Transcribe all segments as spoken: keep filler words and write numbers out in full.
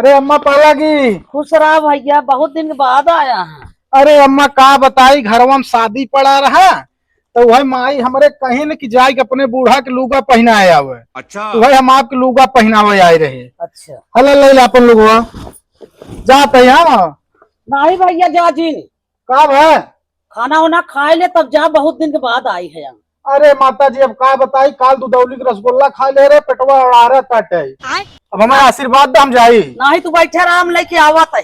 अरे अम्मा पालागी। खुश रहा भइया, बहुत दिन के बाद आया है। अरे अम्मा का बताई, घरवा में शादी पड़ा रहा, तो वही माई हमरे कहिन कि जाइके अपने बूढ़ा के लुगा पहिनाए आवे। अच्छा। तो वही हम आपके लुगा पहिनावे आए रहे। अच्छा। हला ले ले अपन लुगवा। जात है हम। नहीं भइया, जा जिन। का भा? खाना वाना खाए ले, तब जा, बहुत दिन के बाद आई है हम। अरे माता जी, अब का बताई, काल दुदौली के रसगुल्ला खा ले रहे, पेटवा उड़ा रहा ताटे। आय। अब हमारा आशीर्वाद दे, हम जाई। नहीं, तू बैठे रहा, हम लेके आवत है।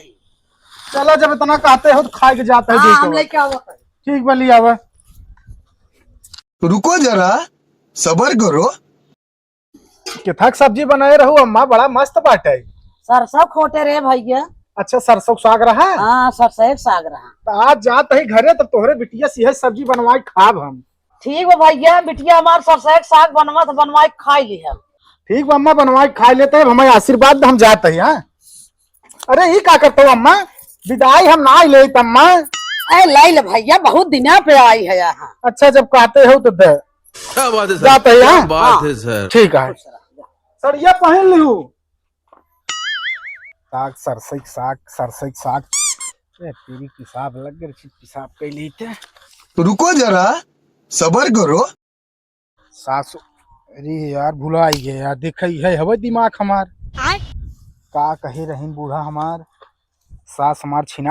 चला, जब इतना कहते हो तो खाए के जाता है, हाँ, देख हम के। लेके आवत है। ठीक बा, ले आवा। रुको जरा, सबर करो। केथक सब्जी बनाए रहू अम्मा, बड़ा मस्त बाटे। सरसों खोटे रे भइया। अच्छा, सरसों के साग रहा? हाँ, सरसों के साग रहा। तो आज जात ही घरे, तब तोहरे बिटिया से यह सब्जी बनवाए खाब हम। ठीक बा भइया, बिटिया हमार सरसों के साग बनवा तो बनवाए खाई ली हम। ठीक बा अम्मा, बनवाए खाई लेते हैं, हमें आशीर्वाद दे, हम जात ही। हाँ, अरे ई का करते हो अम्मा, विदाई हम ना लेत अम्मा। ए ले ले भइया, बहुत दिना पे आई है यहाँ। अच्छा, जब कहते हो तो दे। क्या बात है सर? जात है, क्या हाँ? बात हाँ। है सर? ठीक है। खुश रह, जा। सड़िया पहन लिहू। साग, सरसई के साग, सरसई के साग। ए, तेरी पेशाब लग गई, पेशाब कर ली थे। रुको जरा, सबर करो। सासु, अरे यार, भुलाई गए यार, देखे है हवे दिमाग हमार। आय। का कहे रहीन बूढ़ा हमार, सास हमार छिना।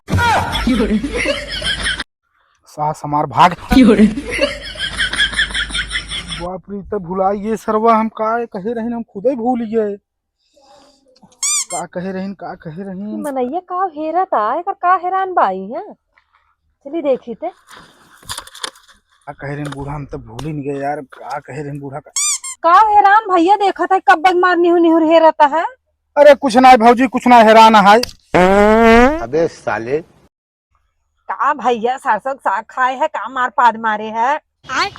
सास हमार भाग। बाप रे, तो भुलाई गए सरवा, हम का कहे रहीन, हम खुदे भूल गए। का कहे रहीन, का कहे रहीन? मनैया का हेरत आ, एकर का हेरान बाई है? चली देखी ते। का कहे रहीन बूढ़ा, हम तो भूल ही नहीं गए यार, का कहे रहीन बूढ़ा का? का हेरान भइया, देखत है कब मार निहुर निहुर हेरत है। अरे कुछ ना है भौजी, कुछ ना हेरान है। अबे साले। का भइया, सरसों के साग खाए है, का मार पाद मारे है? आय।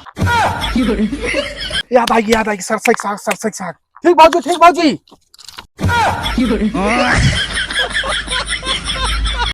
याद आएगी, याद आएगी, सरसों के साग, सरसों के साग। ठीक भौजी, ठीक भौजी।